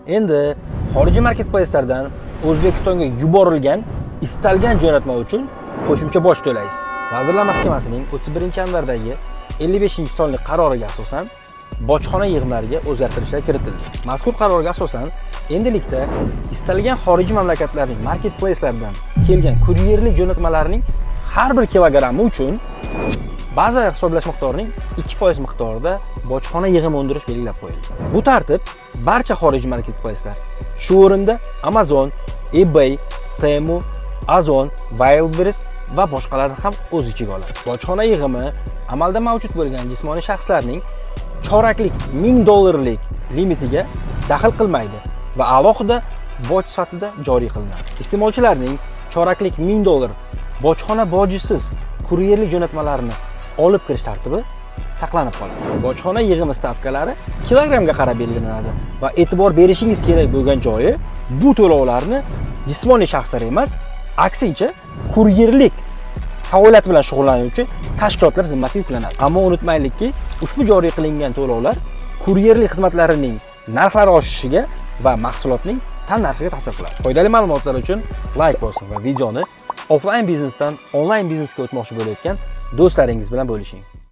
Endi xorijiy marketplacelardan O'zbekistonga yuborilgan istalgan jo'natma uchun qo'shimcha boj to'laysiz. Vazirlar Mahkamasining 31-yanvardagi 55-sonli qaroriga asosan bojxona yig'imlariga o'zgartirishlar kiritildi. Mazkur qarorga asosan endilikda istalgan xorijiy mamlakatlarning marketplace'laridan kelgan kuryerlik jo'natmalarining har bir kilogrammi uchun baza hisoblash miqdorining 2% miqdorida bojxona yig'imi undirish belgilab qo'yildi. Bu tartib barcha xorijiy marketplace'lar, shu o'rinda Amazon, eBay, Temu, Ozon, Wildberries va boshqalarni ham o'z ichiga oladi. Bojxona yig'imi amalda mavjud bo'lgan jismoniy shaxslarning choraklik 1000 dollarlik limitiga daxl qilmaydi va alohida boj sifatida joriy qilinadi. Iste'molchilarning choraklik 1000 dollar bojxona bojisiz kuryerlik jo'natmalarini olib kirish tartibi saqlanib qoladi. Bojxona yig'imi stavkalari kilogrammga qarab belgilanadi va e'tibor berishingiz kerak bo'lgan joyi, bu to'lovlarni jismoniy shaxslar emas, aksincha, kuryerlik faoliyati bilan shug'ullanuvchi tashkilotlar zimmasiga yuklanadi. Ammo unutmaylikki, ushbu joriy qilingan to'lovlar kuryerlik xizmatlarining narxlari oshishiga va mahsulotning tan narxiga ta'sir qiladi. Foydali ma'lumotlar uchun layk bosing va videoni offlayn biznesdan onlayn biznesga o'tmoqchi bo'layotgan do'stlaringiz bilan bo'lishing.